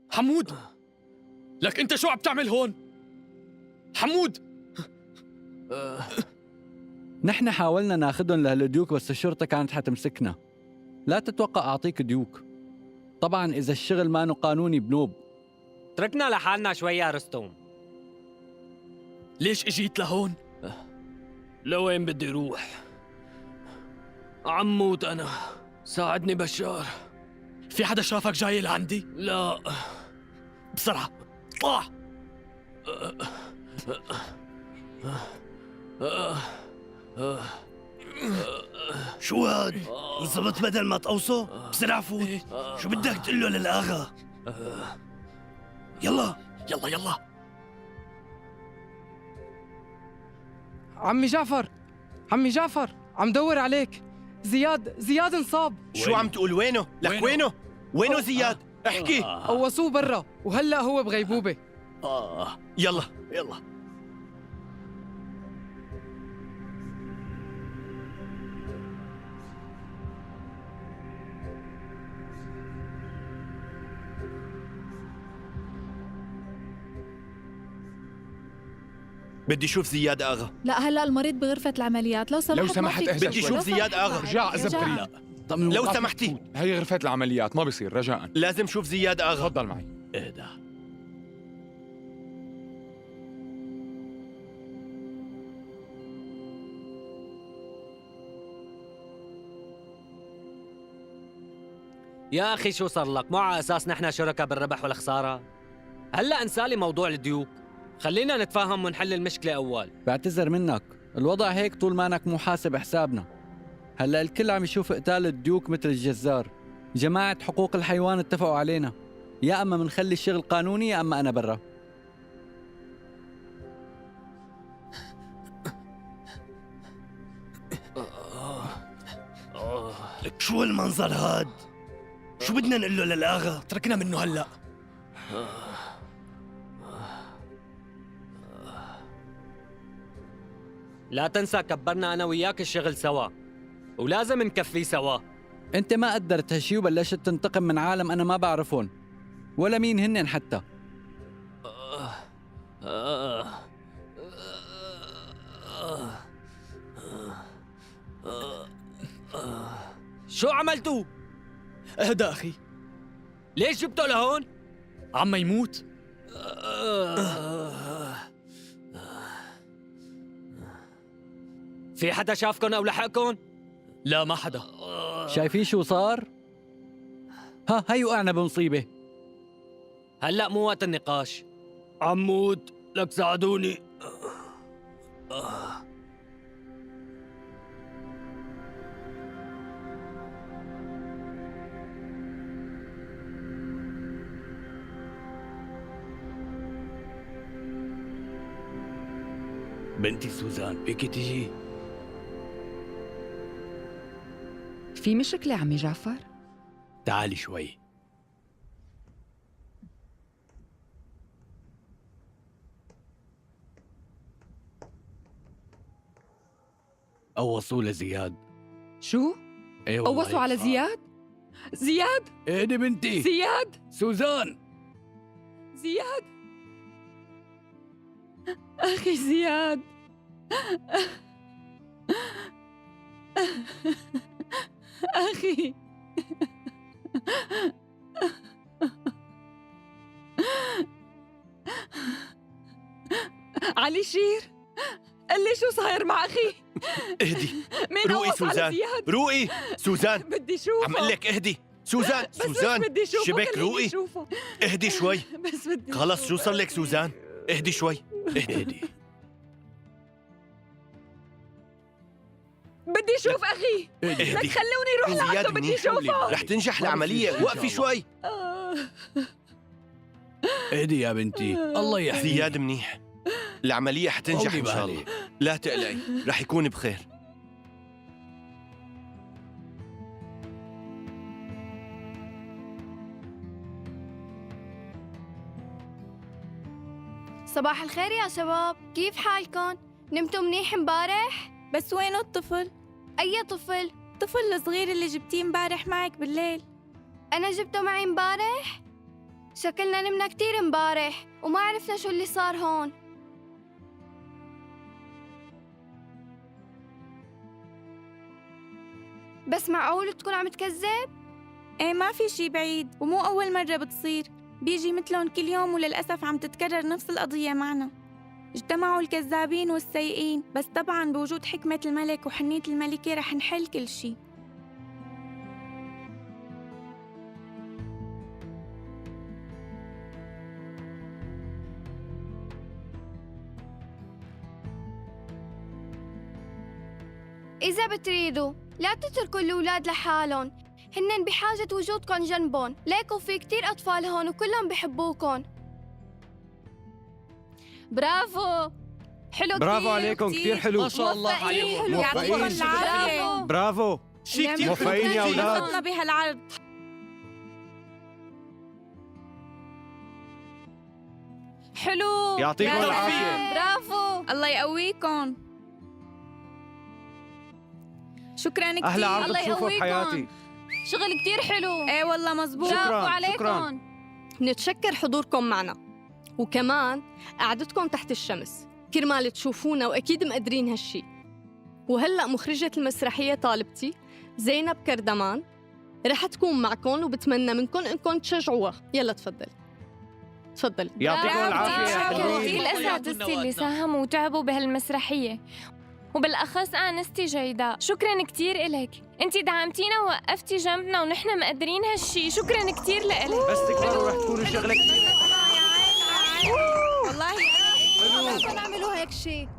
حمود، لك انت شو عم تعمل هون؟ حمود، نحن حاولنا ناخدهم لهالديوك بس الشرطة كانت حتمسكنا. لا تتوقع أعطيك ديوك. طبعا إذا الشغل مانو قانوني بنوب. تركنا لحالنا شوي يا رستم. ليش اجيت لهون؟ لوين بدي روح؟ عموت أنا، ساعدني بشار. في حدا شافك جاي لعندي؟ لا. بسرعة اطلع. شو هاد؟ انصبت بدل ما تقوصه؟ بسرعة فوت. شو بدك تقول له للآغا؟ يلا يلا يلا. عمي جعفر، عمي جعفر، عم دور عليك. زياد، زياد انصاب. شو عم تقول؟ وينه؟ لك وينه؟ وينه زياد؟ احكي. قوصوه برا وهلا هو بغيبوبة. يلا يلا. بدي شوف زياد آغا. لا هلا المريض بغرفة العمليات. لو سمحت، لو سمحت ما فيك اهدى بدي شوي. شوف زياد آغا. رجاء إذا رجاء. بتريد. لو سمحتي. هي غرفة العمليات، ما بيصير، رجاء. لازم شوف زياد آغا. تفضل معي. اهدى. يا أخي شو صار لك؟ مو على أساس نحن شركاء بالربح والخسارة؟ هلأ انسالي موضوع الديوك، خلينا نتفاهم ونحل المشكلة أول. بعتذر منك، الوضع هيك طول ما انك مو حاسب حسابنا. هلا الكل عم يشوف قتال الديوك مثل الجزار. جماعة حقوق الحيوان اتفقوا علينا، يا أما منخلي الشغل قانوني يا أما أنا برا. لك شو هالمنظر هاد؟ شو بدنا نقول له للآغا؟ تركنا منه هلا. لا تنسى كبرنا أنا وياك الشغل سوا، ولازم نكفيه سوا. أنت ما قدرت هالشي وبلشت تنتقم من عالم أنا ما بعرفهم ولا مين هنن حتى. شو عملتوا؟ اهدى أخي. ليش جبته لهون؟ عم يموت. في حدا شافكن أو لحقكن؟ لا ما حدا. شايفين شو صار؟ ها هي وقعنا بمصيبة. هلأ مو وقت النقاش. عمود لك ساعدوني. بنتي سوزان فيكي تيجي؟ في مشكلة عمي جعفر؟ تعالي شوي. قوصوا لزياد. شو؟ ايه والله قوصوا على صار. زياد؟ زياد؟ اهدي بنتي. زياد؟ سوزان. زياد؟ أخي زياد. أخي. علي شير، قل لي شو صاير مع أخي. اهدي. مين روقي قوص على سوزان. زياد؟ روقي سوزان. بدي شوفه. عم اقول لك اهدي سوزان. بس سوزان مش بدي شوفه، شبك خليني روقي. شوفه. اهدي شوي. بس بدي خلص شو شوفه. صار لك سوزان؟ اهدي شوي. اهدي. بدي شوف أخي. لا اهدي. تخلوني روح زياد لعنده، بدي منيح. شوفه. رح تنجح العملية، وقفي شوي. اهدي يا بنتي، الله يحميك. زياد منيح، العملية حتنجح إن شاء الله. لا تقلقي، رح يكون بخير. صباح الخير يا شباب، كيف حالكم؟ نمتوا منيح امبارح؟ بس وينه الطفل؟ أي طفل؟ الطفل الصغير اللي جبتيه امبارح معك بالليل. أنا جبته معي امبارح؟ شكلنا نمنا كتير امبارح وما عرفنا شو اللي صار هون. بس معقول تكون عم تكذب؟ ايه ما في شي بعيد، ومو أول مرة بتصير، بيجي مثلهم كل يوم، وللأسف عم تتكرر نفس القضية معنا. اجتمعوا الكذابين والسيئين، بس طبعاً بوجود حكمة الملك وحنية الملكة رح نحل كل شي. إذا بتريدوا لا تتركوا الأولاد لحالهم، هنن بحاجة وجودكم جنبهم. ليكوا في كتير أطفال هون وكلهم بحبوكم. برافو، حلو. برافو كتير. عليكم، كتير حلو. ما شاء الله موفقين. عليكم. يعطيكم موفقين. العافية. برافو. شيء كتير حلو. موفقين يا أولاد. انبسطنا بهالعرض. حلو. يعطيكم يا العافية. برافو. الله يقويكم. شكرا كثير. أحلى عرض الله بشوفه يقويكم. بحياتي. شغل كتير حلو. ايه والله مزبوط. برافو شكراً، عليكم. شكراً. نتشكر حضوركم معنا، وكمان قعدتكم تحت الشمس كرمال تشوفونا، وأكيد مقدرين هالشي. وهلأ مخرجة المسرحية طالبتي زينب كردمان رح تكون معكم، وبتمنى منكم إنكم تشجعوها. يلا تفضل تفضل. يعطيكم برافو. العافية يا شكراً. حلوين. كل أساتذتي اللي ساهموا وتعبوا بهالمسرحية، وبالأخص آنستي جيداء، شكراً كتير إلك، أنت دعمتينا ووقفتي جنبنا ونحن مقدرين هالشي، شكراً كتير لإلك. بس تكبروا رح تكونوا شغلة كتير. والله ما نعملوا هيك شيء.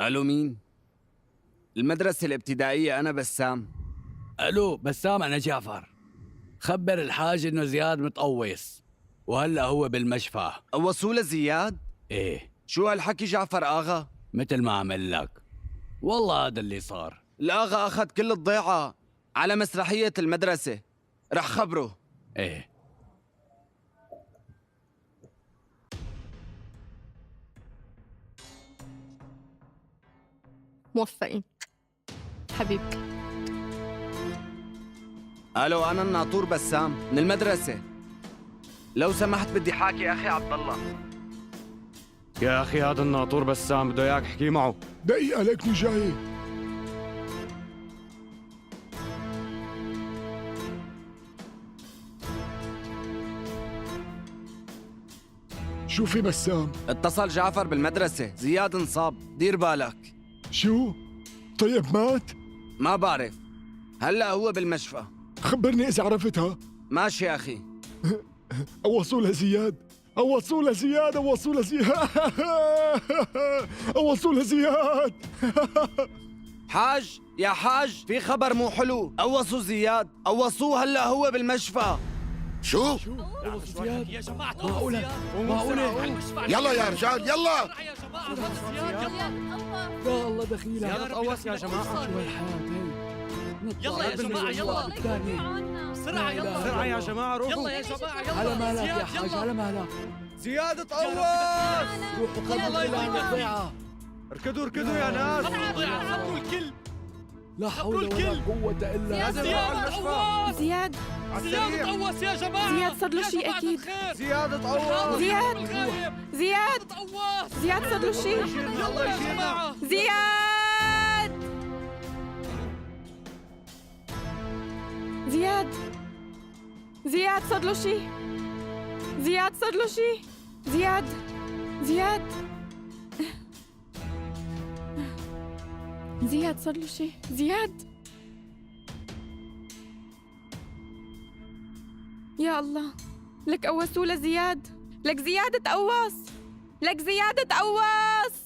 الو، مين؟ المدرسة الابتدائية، أنا بسام. الو بسام، انا جعفر. خبر الحاج انه زياد متقوص وهلا هو بالمشفى. وصولة زياد؟ ايه. شو هالحكي جعفر آغا؟ مثل ما عمل لك، والله هذا اللي صار. الآغا أخذ كل الضيعة على مسرحية المدرسة، رح خبره. ايه. موفقين حبيبي. الو، أنا الناطور بسام من المدرسة، لو سمحت بدي حاكي أخي عبد الله. يا أخي هذا الناطور بسام بده إياك، احكي معه. دقيقة ليكني جاي. شو في بسام؟ اتصل جعفر بالمدرسة، زياد انصاب، دير بالك. شو؟ طيب مات؟ ما بعرف، هلا هو بالمشفى. خبرني إذا عرفتها. ماشي يا أخي. أوصوا لزياد، أوصوا لزياد، أوصوا لزياد، أوصوا لزياد. حاج يا حاج، في خبر مو حلو، قوصوا زياد، قوصوه هلا هو بالمشفى. شو؟ يا جماعة معقولة؟ معقولة؟ يلا يا رجال يلا. يا الله دخيلك. زياد تقوص يا جماعة. شو هالحياة هي؟ يلا يا جماعة يلا بسرعة، يلا بسرعة يا جماعة، روحوا. يلا يا جماعة يلا. على مهلك يا زياد، حاج، يلا. على مهلك. زياد تقوص. روحوا خبروا كل عن الضيعة. اركضوا اركضوا يا ناس. خبروا الضيعة، خبروا الكل. لا حول ولا قوة إلا زياد بالله. تقوص. زياد. زياد تقوص يا جماعة. زياد صار له يا شيء جماعة أكيد. الخير. زياد تقوص. زياد. زياد. تقوص. زياد صار له شيء. يلا يا جماعة. زياد. زياد. زياد صار له شيء. زياد صار له شيء. زياد. زياد. زياد صار له شيء. زياد. يا الله، لك قوسوا لزياد، لك زياد تقوص، لك زياد تقوص.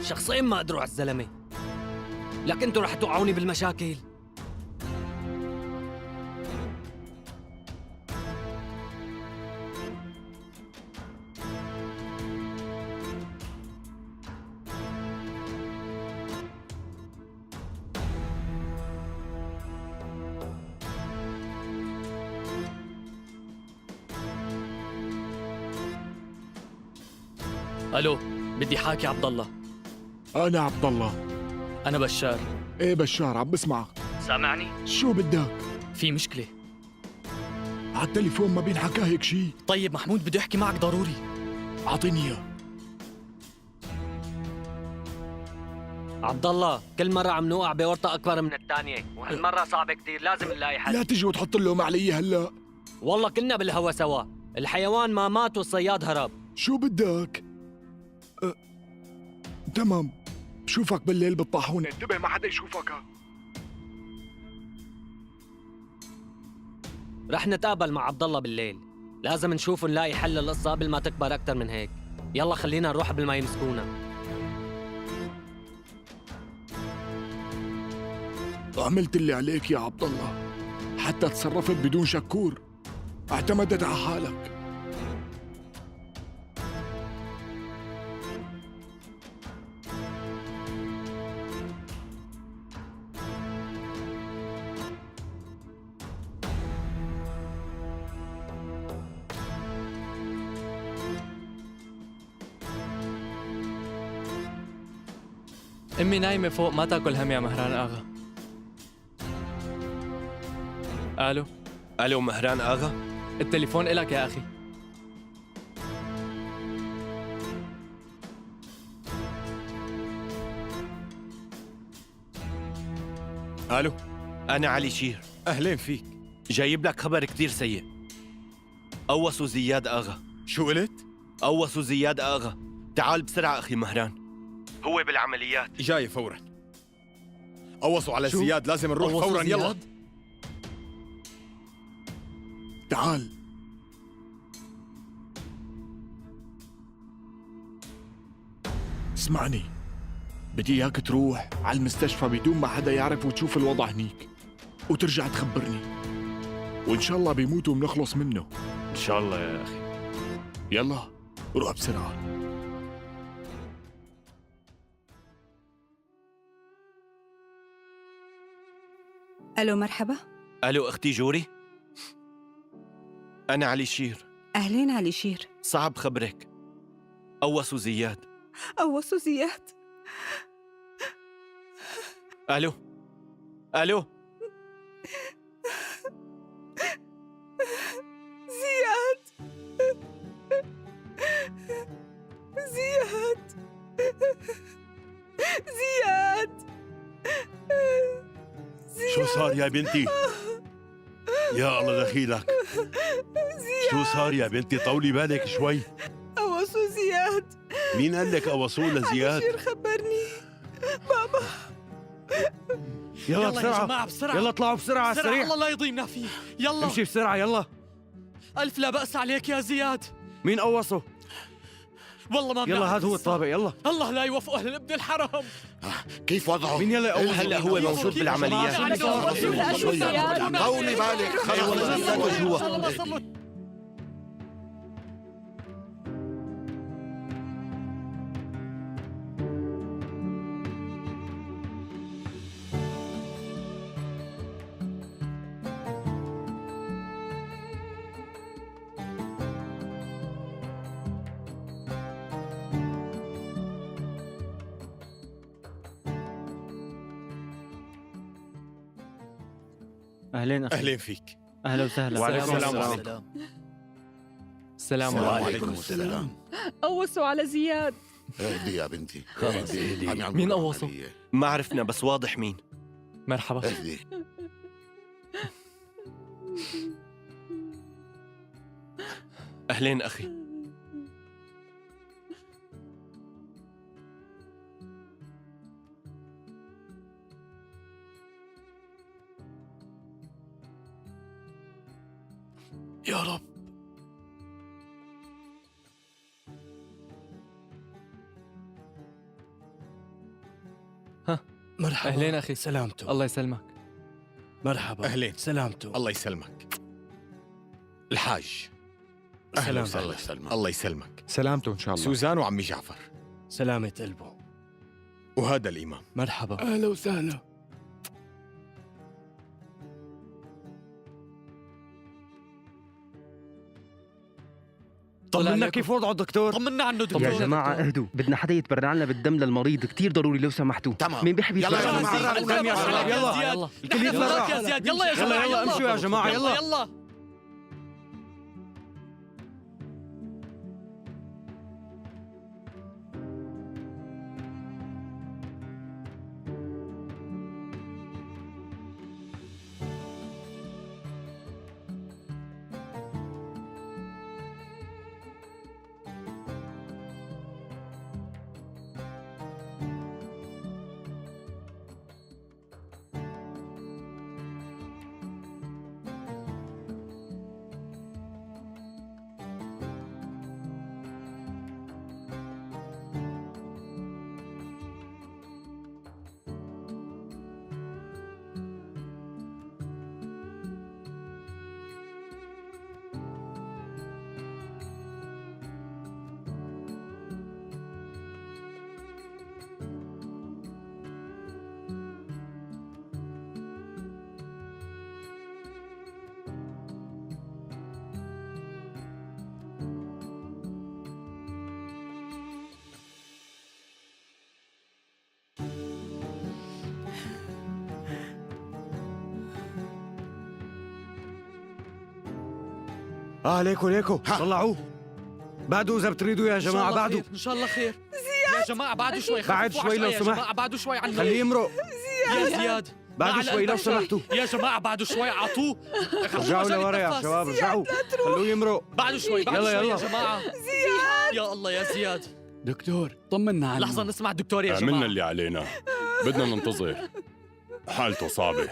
شخصين ما قدروا على الزلمة. لك انتوا رح توقعوني بالمشاكل. الو، بدي حاكي عبد الله. انا عبد الله. انا بشار. ايه بشار، عم بسمعك. سامعني؟ شو بدك؟ في مشكلة. على التليفون ما بينحكى هيك شيء. طيب محمود بده يحكي معك ضروري. اعطيني اياه. عبد الله، كل مرة عم نوقع بورطة أكبر من الثانية، وهالمرة صعبة كثير، لازم نلاقي حل. لا تجي وتحط اللوم علي هلا. والله كلنا بالهوا سوا، الحيوان ما مات والصياد هرب. شو بدك؟ تمام، بشوفك بالليل بالطاحونة، انتبه ما حدا يشوفك. رح نتقابل مع عبد الله بالليل، لازم نشوف ونلاقي حل للقصة قبل ما تكبر أكثر من هيك. يلا خلينا نروح قبل ما يمسكونا. عملت اللي عليك يا عبد الله، حتى تصرفت بدون شكور، اعتمدت على حالك. أمي نايمة فوق، ما تاكل هم يا مهران آغا. ألو. ألو مهران آغا، التليفون إلك يا أخي. ألو، أنا علي شير. أهلين فيك. جايب لك خبر كتير سيء. قوصوا زياد آغا. شو قلت؟ قوصوا زياد آغا. تعال بسرعة أخي مهران، هو بالعمليات. جاي فورا. قوصوا على زياد، لازم نروح فورا. يلا تعال. اسمعني، بدي اياك تروح على المستشفى بدون ما حدا يعرف وتشوف الوضع هنيك وترجع تخبرني، وان شاء الله بيموت وبنخلص منه. ان شاء الله يا اخي. يلا روح بسرعة. ألو مرحبا. ألو أختي جوري، أنا علي شير. أهلين علي شير. صعب خبرك، قوصوا زياد. قوصوا زياد؟ ألو ألو. زياد زياد زياد. شو صار يا بنتي؟ يا الله دخيلك. زياد. شو صار يا بنتي؟ طولي بالك شوي. قوصوا زياد. مين قال لك قوصوه لزياد؟ علي شير خبرني بابا. يلا, يلا بسرعة يا جماعة، بسرعة. يلا اطلعوا بسرعة على السريع. الله لا يضيمنا فيه. يلا امشي بسرعة يلا. ألف لا بأس عليك يا زياد. مين قوصه؟ والله ما يلا هذا هو الطابق. يلا. الله لا يوفقه أهل ابن الحرام. كيف وضعه؟ مين يلا يقوصه؟ هلا هو موجود بالعمليات. طولي بالك، خلص. جوا. أهلين أخي. أهلين فيك. أهلا وسهلا. وعليكم السلام. السلام عليكم. السلام. قوصوا على زياد. اهدي يا بنتي، خلص اهدي. مين قوصه؟ ما عرفنا بس واضح مين. مرحبا. اهدي. أهلين أخي. يا رب. مرحبا. أهلين أخي. سلامته. الله يسلمك. مرحبا. أهلين. سلامته. الله يسلمك. الحاج. أهلا وسهلا. الله يسلمك. الله يسلمك. سلامته إن شاء الله. سوزان وعمي جعفر. سلامة قلبه. وهذا الإمام. مرحبا. أهلا وسهلا. طمنا كيف وضعه الدكتور؟ طمنا عنه دكتور. يا جماعة اهدوا، بدنا حدا يتبرع لنا بالدم للمريض، كثير ضروري لو سمحتوا. تمام. مين بيحب يلا يتبرع؟ يا جماعة. الف سلامة عليك يا زياد. يلا. الكل نحن يتبرع. وراك يا زياد. يلا يا جماعة. يلا يلا امشوا يا جماعة. يلا. يلا. ليكو ليكو طلعوه. بعده إذا بتريدوا يا جماعة، بعده. إن شاء الله خير. زياد يا جماعة بعده شوي. بعد خففوا شوي لو يا سمحت. جماعة بعده شوي عنه. خليه يمرق. يا زياد بعده شوي لو سمحتوا. يا جماعة بعده شوي. عطوه. رجعوا لورا يا شباب، رجعوا، خلوه يمرق. بعده شوي، بعده يلا شوي يا يلا. جماعة. زياد يا الله يا زياد. دكتور طمنا عنه. لحظة نسمع الدكتور يا جماعة. عملنا اللي علينا، بدنا ننتظر. حالته صعبة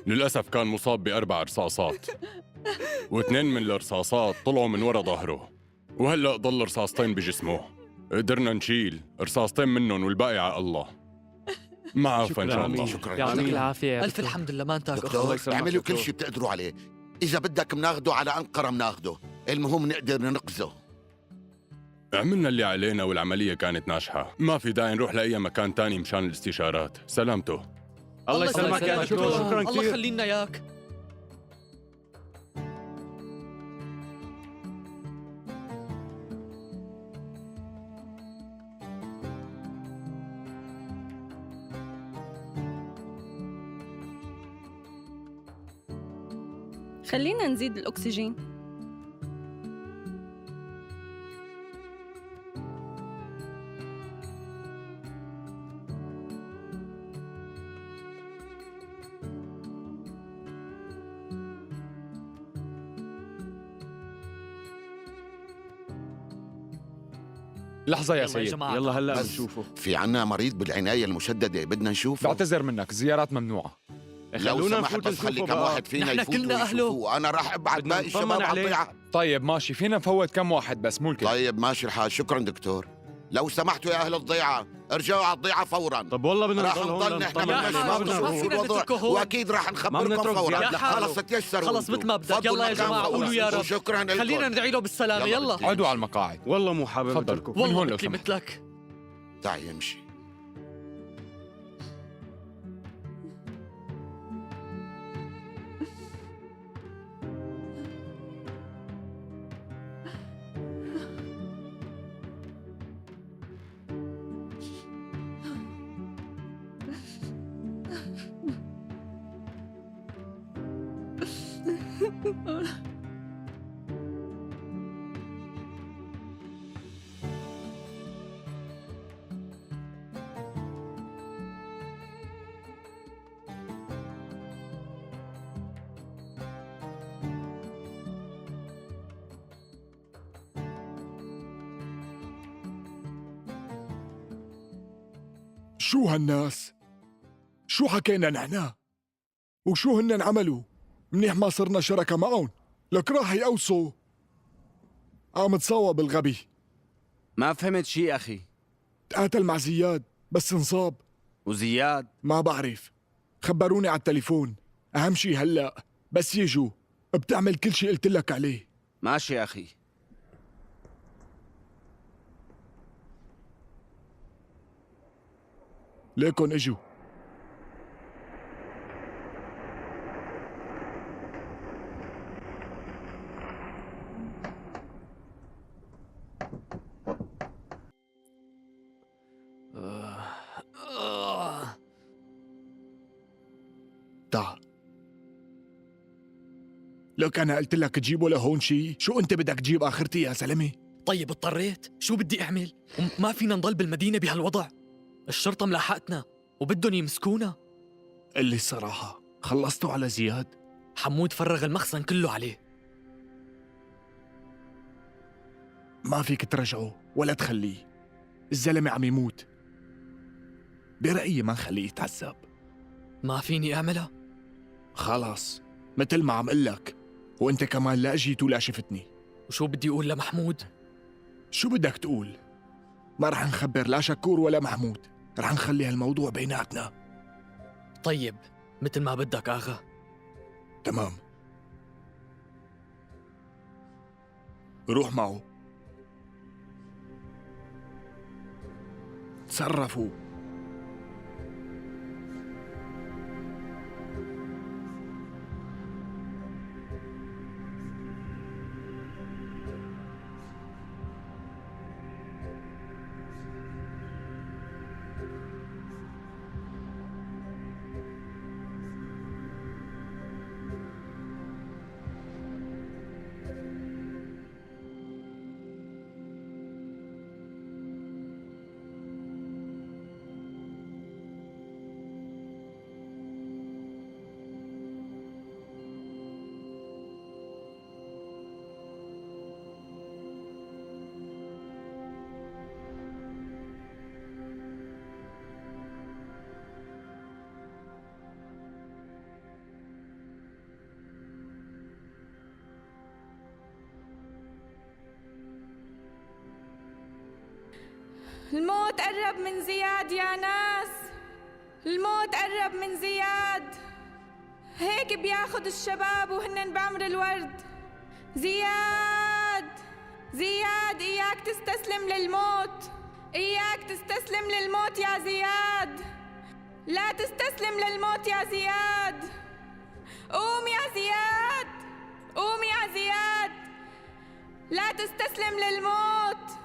للأسف، كان مصاب ب4 رصاصات، و2 من الرصاصات طلعوا من ورا ظهره، وهلأ ضل رصاصتين بجسمه. قدرنا نشيل رصاصتين منهم والباقي على الله. معافى إن شاء الله. شكرا. يعطيك العافية يا ألف دكتور. الحمد لله ما انتهك. دكتور اعملوا كل شيء بتقدروا عليه. إذا بدك مناخده على أنقرة مناخده، المهم نقدر ننقذه. عملنا اللي علينا والعملية كانت ناجحة، ما في داعي نروح لأي مكان تاني مشان الاستشارات. سلامته. الله يسلمك يا دكتور، شكرا الله كثير. يخلينا اياك. خلينا نزيد الأكسجين. لحظة يا يلا يا سيد. جماعة. يلا هلا بس بنشوفه. في عنا مريض بالعناية المشددة بدنا نشوفه. بعتذر منك، الزيارات ممنوعة. لو خلونا سمحت نفوت بس خلي نشوفه كم بقى. واحد فينا نحن يفوتوا كلنا أهله. ويشوفوه. أنا راح أبعت بدنا باقي نطمن الشباب على عليه. الضيعة. طيب ماشي، فينا نفوت كم واحد بس مو الكل. طيب ماشي الحال. شكرا دكتور. لو سمحتوا يا أهل الضيعة ارجعوا على الضيعة فورا. طب والله بدنا راح نضل هون نضل نحن لنطمن بالمشفى عليه. ما بدنا ونشوف نروح. ما فينا الوضع، نتركه هون. واكيد راح نخبركم بنترك فورا. زياد لحاله. خلص تيسروا خلص مثل ما بدك. يلا يا جماعة قولوا يا رب. وشكرا لكم. خلينا ندعي له بالسلامة. يلا. اقعدوا على المقاعد. والله مو حابب تفضل. اتركه. من والله هون لو مثلي سمحت. مثلك. تعي امشي. شو هالناس؟ شو حكينا نحنا؟ وشو هن عملوا؟ منيح ما صرنا شركة معهم، لك راح يقوصوا. عم تصاوب الغبي. ما فهمت شيء أخي. تقاتل مع زياد بس انصاب. وزياد؟ ما بعرف، خبروني على التليفون. أهم شي هلأ بس يجوا بتعمل كل شي قلت لك عليه. ماشي أخي. ليكن اجوا. تعال. لك أنا قلت لك تجيبه لهون شي، شو أنت بدك تجيب آخرتي يا زلمة؟ طيب اضطريت، شو بدي أعمل؟ ما فينا نضل بالمدينة بهالوضع، الشرطة ملاحقتنا وبدهم يمسكونا. قل لي الصراحة، خلصتوا على زياد؟ حمود فرغ المخزن كله عليه. ما فيك ترجعه ولا تخليه، الزلمة عم يموت. برأيي ما نخليه يتعذب. ما فيني أعملها؟ خلص مثل ما عم قلك، وانت كمان لا اجيت ولا شفتني. وشو بدي اقول لمحمود؟ شو بدك تقول؟ ما رح نخبر لا شكور ولا محمود، رح نخلي هالموضوع بيناتنا. طيب مثل ما بدك آغا. تمام، روح معه. تصرفوا. الموت قرب من زياد يا ناس، الموت قرب من زياد. هيك بياخد الشباب وهنن بعمر الورد. زياد، زياد، إياك تستسلم للموت، إياك تستسلم للموت يا زياد، لا تستسلم للموت يا زياد. قوم يا زياد، قوم يا زياد، لا تستسلم للموت.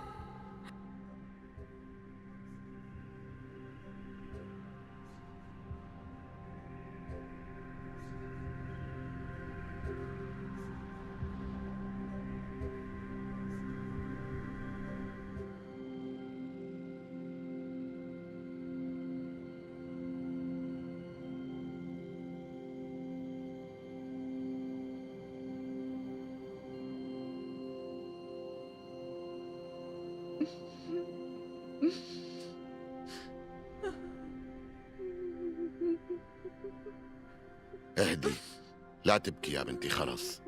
اهدي، لا تبكي يا بنتي، خلص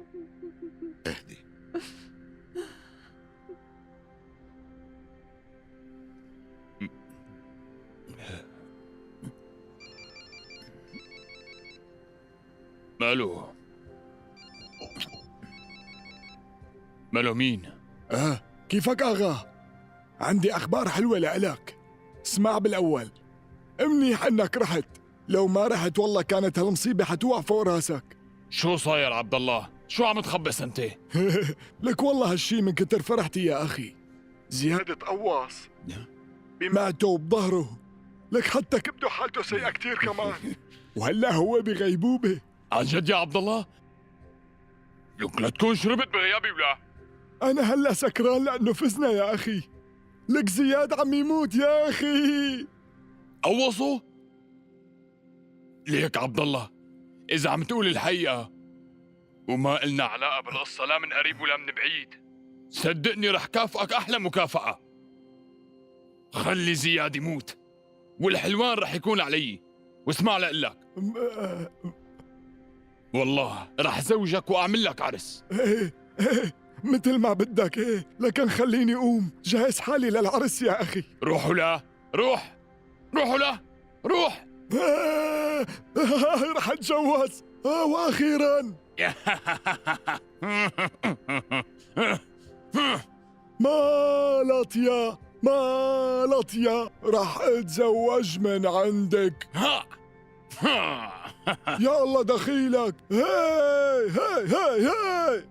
اهدي. ماله؟ ماله مين؟ كيفك آغا؟ عندي أخبار حلوة لإلك. اسمع بالأول، منيح إنك رحت، لو ما رحت والله كانت هالمصيبة حتوقع فوق راسك. شو صاير عبد الله؟ شو عم تخبص انت؟ لك والله هالشي من كتر فرحتي يا أخي. زياد تقوص بمعدته وبظهره، لك حتى كبده حالته سيئة كتير كمان، وهلا هو بغيبوبة. عن جد يا عبد الله؟ لك لا تكون شربت بغيابي ولا؟ أنا هلا سكران لأنه فزنا يا أخي. لك زياد عم يموت يا أخي. قوصوا؟ ليك عبد الله، إذا عم تقول الحقيقة وما إلنا علاقة بالقصة لا من قريب ولا من بعيد، صدقني رح كافئك أحلى مكافأة. خلي زياد يموت والحلوان رح يكون علي. واسمع لقلك، والله رح زوجك وأعمل لك عرس. ايه ايه مثل ما بدك. ايه لكن خليني قوم جهز حالي للعرس يا أخي. روحوا لا، روح، روحوا لا، روح. رح اتجوز، واخيرا. مالطيا مالطيا، رح اتزوج من عندك. يا الله دخيلك. هاي هاي هاي هاي.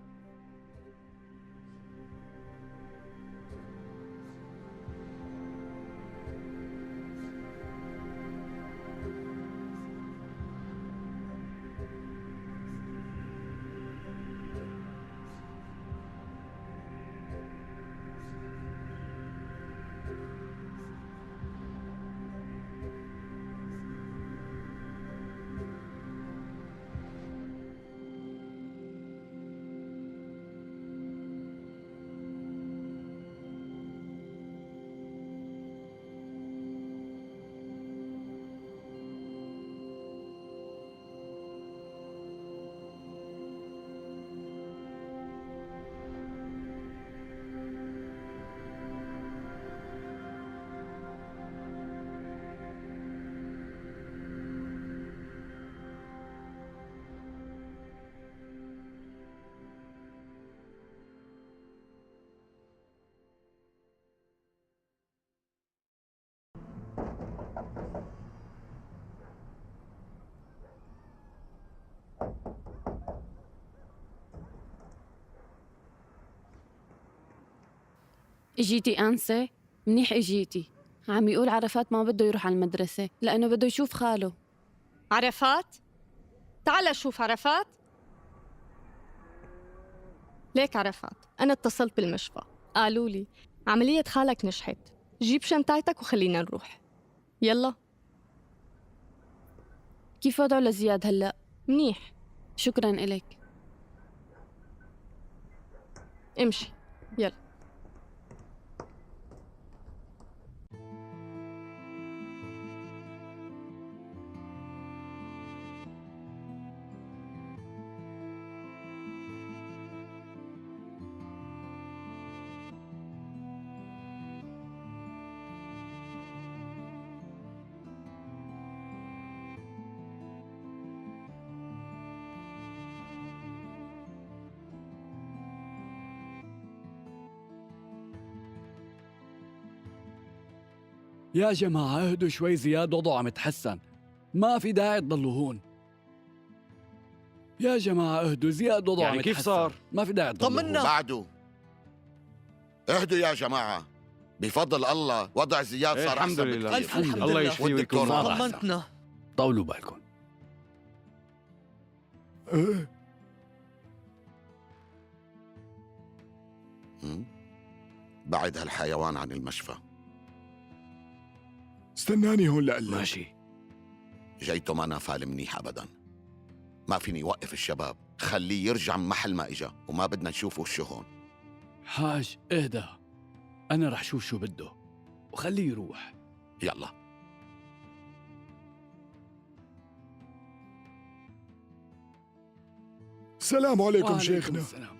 اجيتي انسة؟ منيح اجيتي. عم يقول عرفات ما بده يروح على المدرسة لأنه بده يشوف خاله. عرفات؟ تعال شوف عرفات. ليك عرفات، أنا اتصلت بالمشفى، قالوا لي عملية خالك نجحت، جيب شنطتك وخلينا نروح. يلا. كيف وضعه لزياد هلأ؟ منيح. شكرا إلك. امشي يلا. يا جماعة اهدوا شوي، زياد وضعه عم يتحسن، ما في داعي تضلوا هون. يا جماعة اهدوا، زياد وضعه يعني عم كيف يتحسن. صار؟ ما في داعي تضلوا هون. بعده اهدوا يا جماعة، بفضل الله وضع زياد إيه، صار الحمد أحسن لله. بكثير. ألف الحمد الله لله. يشفيه والدكتور ويكون صار أحسن. طمنتنا. طولوا بالكم. إيه. بعد هالحيوان عن المشفى. استناني هون لقلك. ماشي. جيته ما نافال منيح أبدا، ما فيني وقف الشباب، خليه يرجع من محل ما إجا، وما بدنا نشوفه وشه هون. حاج اهدى، أنا رح شوف شو بده وخليه يروح. يلا. السلام عليكم وعليكم شيخنا. السلام.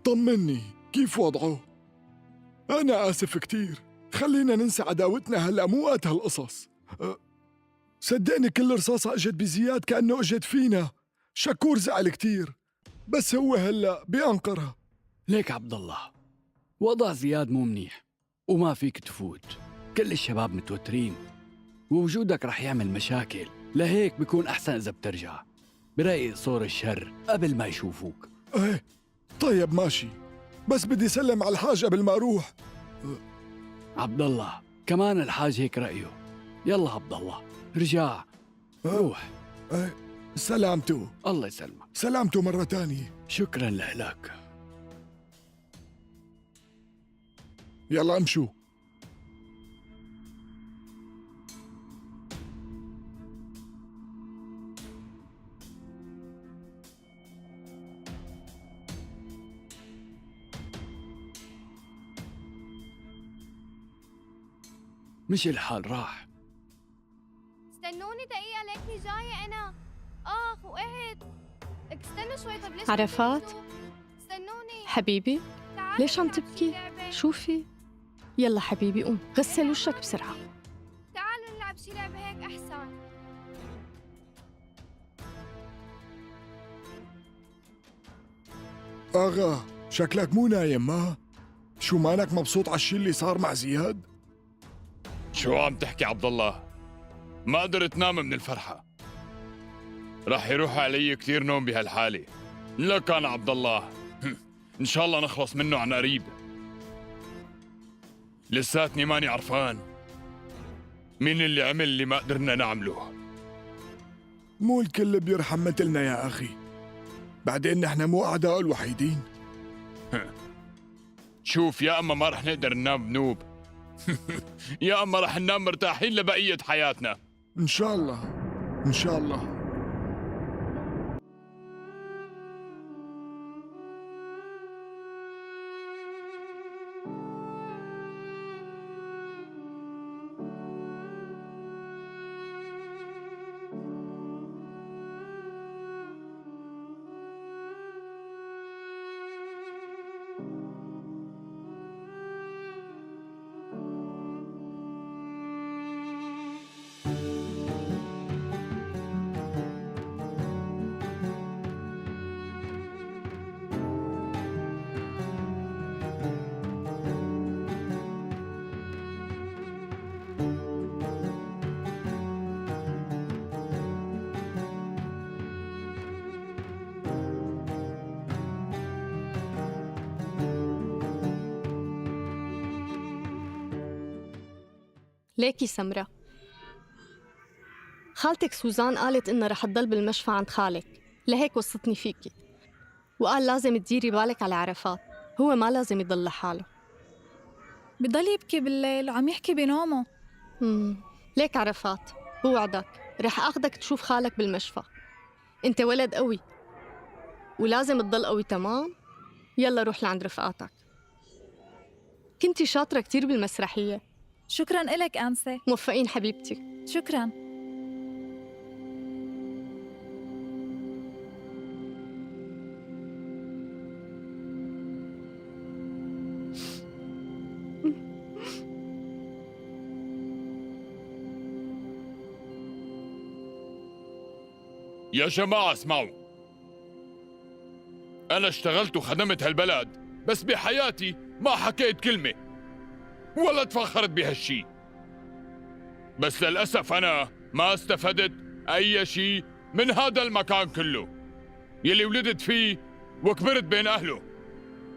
طمني كيف وضعه؟ أنا آسف كتير، خلينا ننسى عداوتنا هلأ، مو وقت هالقصص. صدقني كل رصاصة اجت بزياد كأنه اجت فينا. شكور زعل كتير، بس هو هلأ بأنقرة. ليك عبد الله، وضع زياد مو منيح وما فيك تفوت، كل الشباب متوترين ووجودك رح يعمل مشاكل، لهيك بيكون أحسن إذا بترجع. برأيي صور الشر قبل ما يشوفوك. ايه طيب ماشي، بس بدي سلم على الحاج قبل ما أروح. عبد الله كمان الحاج هيك رأيه. يلا عبد الله رجع روح. ايه سلامته. الله يسلمك. سلامته مرة تانية. شكرا لك. يلا امشوا. مشي الحال راح. استنوني دقيقة ليكني جاية أنا. آخ وقعت. استنوا شوي. طب ليش عرفات؟ استنوني حبيبي ليش عم تبكي؟ شوفي. يلا حبيبي قوم غسل وشك بسرعة. تعالوا نلعب شي لعبة. آغا، شكلك مو نايم ما؟ شو مالك مبسوط على الشي اللي صار مع زياد؟ شو عم تحكي عبد الله؟ ما قدرت نام من الفرحة. رح يروح علي كثير نوم بهالحالة. لك أنا عبد الله، إن شاء الله نخلص منه عن قريب. لساتني ماني عرفان مين اللي عمل اللي ما قدرنا نعمله. مو الكل بيرحم مثلنا يا أخي. بعدين نحن مو أعداء الوحيدين. شوف، يا أما ما رح نقدر ننام بنوب يا أما رح ننام مرتاحين لبقية حياتنا. إن شاء الله، إن شاء الله. ليكي سمرة، خالتك سوزان قالت إنها رح تضل بالمشفى عند خالك، لهيك وصتني فيكي، وقال لازم تديري بالك على عرفات، هو ما لازم يضل لحاله. بضل يبكي بالليل وعم يحكي بنومه. ليك عرفات، بوعدك رح آخدك تشوف خالك بالمشفى. أنت ولد قوي ولازم تضل قوي، تمام؟ يلا روح لعند رفقاتك. كنتي شاطرة كتير بالمسرحية. شكراً إلك أنسة. موفقين حبيبتي. شكراً. يا جماعة اسمعوا، أنا اشتغلت وخدمت هالبلد، بس بحياتي ما حكيت كلمة ولا تفخرت بهالشي. بس للأسف أنا ما استفدت أي شي من هذا المكان كله يلي ولدت فيه وكبرت بين أهله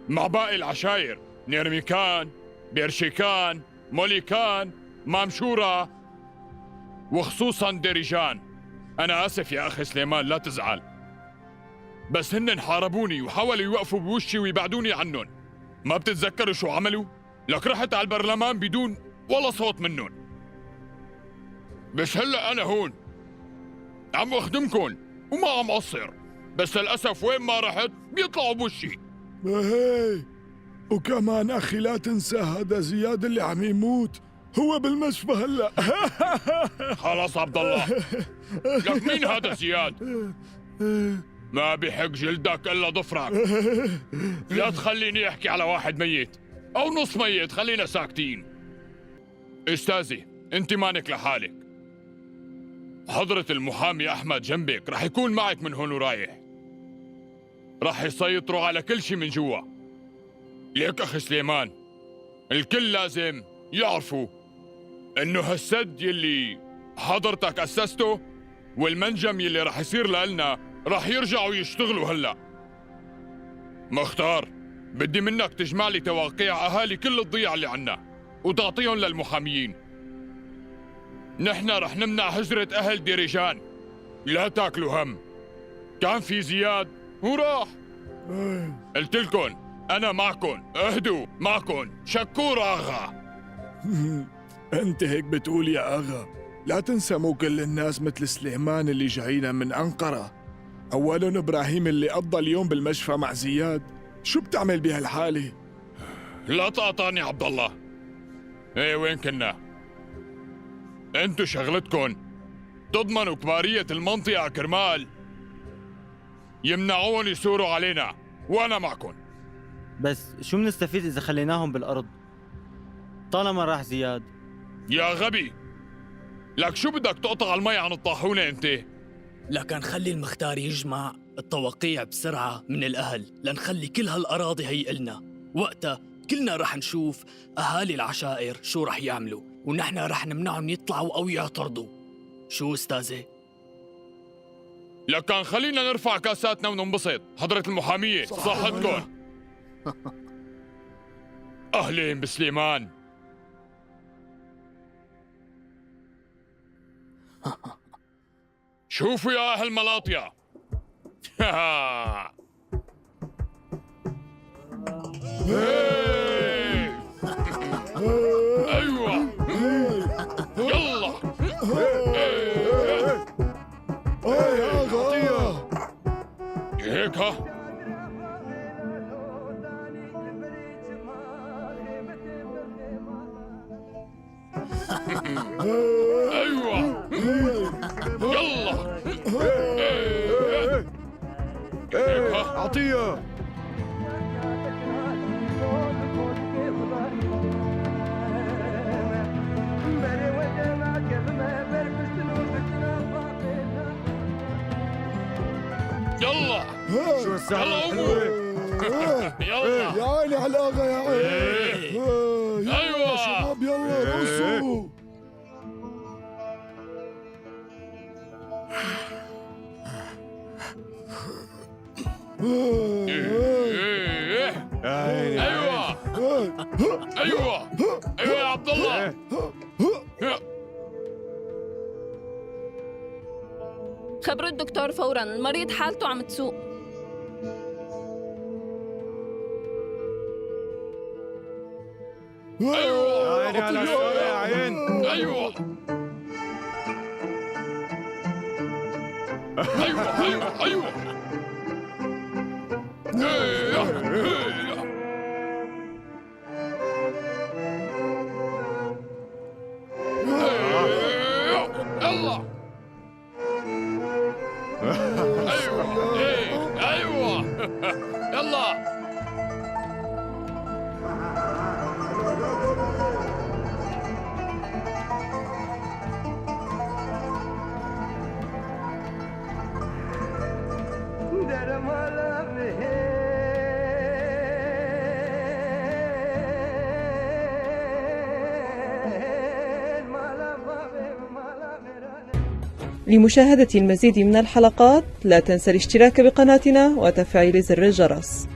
مع باقي العشاير، نيرميكان، بيرشيكان، موليكان، مامشورة، وخصوصاً ديريجان. أنا آسف يا أخي سليمان، لا تزعل، بس هن حاربوني وحاولوا يوقفوا بوشي ويبعدوني عنهم. ما بتتذكروا شو عملوا؟ لك رحت على البرلمان بدون ولا صوت منهم. بس هلأ أنا هون عم أخدمكن وما عم قصر، بس للأسف وين ما رحت بيطلعوا بوشي. هي، وكمان أخي لا تنسى هذا زياد اللي عم يموت، هو بالمشفى هلأ. خلص عبد الله، لك مين هذا زياد؟ ما بحق جلدك إلا ضفرك. لا تخليني أحكي على واحد ميت أو نص ميت، خلينا ساكتين. أستاذي، أنت مانك لحالك، حضرة المحامي أحمد جنبك، رح يكون معك من هون ورايح، رح يسيطروا على كل شي من جوا. ليك أخي سليمان، الكل لازم يعرفوا إنه هالسد يلي حضرتك أسسته والمنجم يلي رح يصير لنا رح يرجعوا يشتغلوا هلأ. مختار، بدي منك تجمع لي تواقيع أهالي كل الضيعة اللي عنا وتعطيهم للمحاميين. نحن رح نمنع هجرة أهل ديريجان، لا تاكلوا هم. كان في زياد وراح. قلت لكم أنا معكم، اهدوا معكم. شكور آغا. أنت هيك بتقول يا آغا. لا تنسى مو كل الناس مثل سليمان اللي جاينا من أنقرة. أولهم إبراهيم اللي قضى اليوم بالمشفى مع زياد. شو بتعمل بهالحالة؟ لا تقاطعني عبد الله. ايه وين كنا؟ انتو شغلتكن تضمنوا كبارية المنطقة كرمال يمنعون يثوروا علينا، وأنا معكن. بس شو منستفيد إذا خليناهم بالأرض؟ طالما راح زياد. يا غبي، لك شو بدك تقطع المي عن الطاحونة أنت؟ لكن خلي المختار يجمع التوقيع بسرعة من الأهل لنخلي كل هالأراضي هي إلنا. وقتها كلنا رح نشوف أهالي العشائر شو رح يعملوا، ونحن رح نمنعهم يطلعوا أو يعترضوا. شو أستاذة؟ لكان خلينا نرفع كاساتنا وننبسط. حضرة المحامية، صحتكم. أهلين بسليمان. شوفوا يا أهل ملاطيا. أيوة، يلا. هيك ها. ايوه، يلا. هيك ها. اعطيه. يلا. شو السهرة يلا. الحلوة؟ يلا. يا عيني على الآغا، يا عيني. يلا. أيوة. شباب، يلا رقصوا. إيه. ايوه ايوه ايوه يا عبد الله. خبروا الدكتور فورا، المريض حالته عم تسوء. ايوه يا عيني على السهرة يا عين. ايوه ايوه ايوه ايوه. إيه. إيه. يلا. ايوه إيه. ايوه يلا. لمشاهدة المزيد من الحلقات لا تنسى الاشتراك بقناتنا وتفعيل زر الجرس.